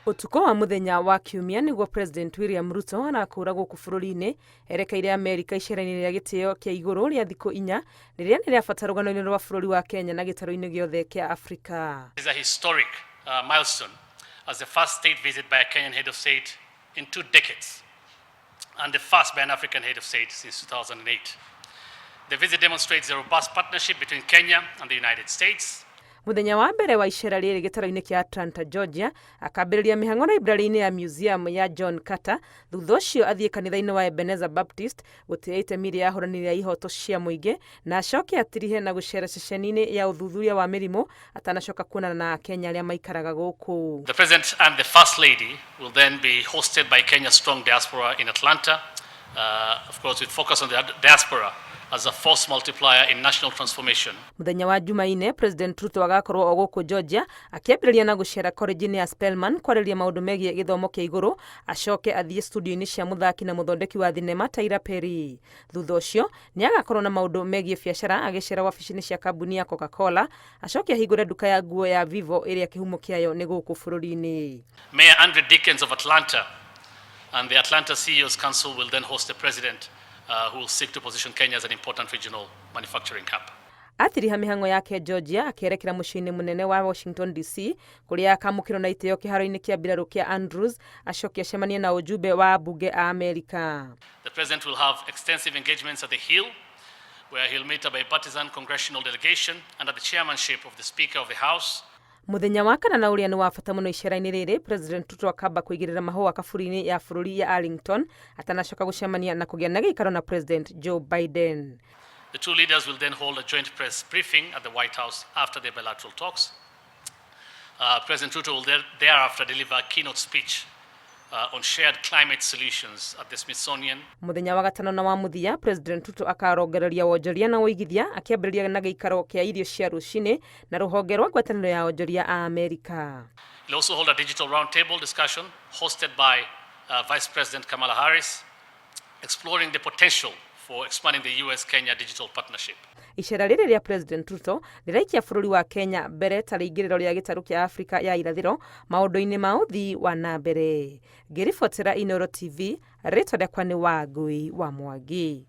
Ũtukũ wa mũthenya wa Kiumia nĩguo President William Ruto arakũũra gũkũ bũrũri-inĩ erekeire Amerika icera-inĩ rĩa gĩtĩo kĩa igũrũ rĩa thikũ 4, rĩrĩa nĩ rĩa bata rũgano-inĩ rwa bũrũri wa Kenya na gĩtarũ-inĩ gĩothe kĩa Afrika. Is a historic milestone as the first state visit by a Kenyan head of state in 2 decades and the first by an African head of state since 2008. The visit demonstrates a robust partnership between Kenya and the United States. Mũthenya wa mbere wa icera rĩrĩ gĩtarũ-inĩ kĩa Atlanta, Georgia, akambĩrĩria mĩhang'o library-inĩ ya Museum ya John Carter. Thutha ũcio athiĩ kanitha-inĩ wa Ebenezer Baptist gũtĩĩa itemi rĩa ahũranĩri a ihoto cia mũingĩ, na acoke atirihe na gũcera ceceni-inĩ ya ũthuthuria wa mĩrimũ atanacoka kuonana na Akenya arĩa maikaraga gũkũ. The President and the First Lady will then be hosted by Kenya's strong diaspora in Atlanta, of course, with focus on the diaspora as a force multiplier in national transformation. Mũthenya wa Jumaine, President Ruto agakorwo o gũkũ Georgia, akĩambĩrĩria na gũcera college-inĩ ya Spelman kwarĩrĩria maũndũ megiĩ gĩthomo kĩa igũrũ, acoke athiĩ studio-inĩ cia mũthaki na mũthondeki wa thinema Tyler Perry. Thutha ũcio nĩ agakorwo na maũndũ megiĩ biacara agĩcera wabici-inĩ cia kambuni ya Coca-Cola, acoke ahingũre nduka ya nguo ya Vivo ĩrĩa kĩhumo kĩayo nĩ gũkũ bũrũri-inĩ. Mayor Andre Dickens of Atlanta and the Atlanta CEOs Council will then host the President, who will seek to position Kenya as an important regional manufacturing hub. Atiriha mĩhang'o yake Georgia, akĩerekera mũciĩ-inĩ mũnene wa Washington DC, kũrĩa akamũkĩrwo na itĩo kĩharo-inĩ kĩa mbirarũ kĩa Andrews, acoke acemanie na ujumbe wa ambunge a Amerika. The President will have extensive engagements at the Hill, where he'll meet a bipartisan congressional delegation under the chairmanship of the Speaker of the House. Mũthenya wa kana, na ũrĩa nĩ wa bata mũno icera-inĩ rĩrĩ, President Ruto akamba kũigĩrĩra mahũa kaburi-inĩ ya bũrũri ya Arlington atanacoka gũcemania na kũgĩa na gĩikaro na President Joe Biden. The two leaders will then hold a joint press briefing at the White House after their bilateral talks. President Ruto will thereafter deliver a keynote speech on shared climate solutions at the Smithsonian. Mũthenya wa gatano na wa mũthia, President Ruto akarongoreria wonjoria na ũigithia, akĩambĩrĩria na gĩikaro kĩa irio cia rũcinĩ na rũhonge rwa ngwatanĩro ya onjoria a Amerika. He'll also hold a digital roundtable discussion hosted by Vice President Kamala Harris, exploring the potential for expanding the US-Kenya digital partnership. Icera rĩrĩ rĩa President Ruto rĩraikia bũrũri wa Kenya mbere ta rĩingĩrĩro rĩa gĩtarũ kĩa Afrika ya irathĩro maũndũ-inĩ ma ũthii wa na mbere. Ngĩribotera Inooro TV, rĩtwa rĩakwa nĩ Wangui wa Mwangi.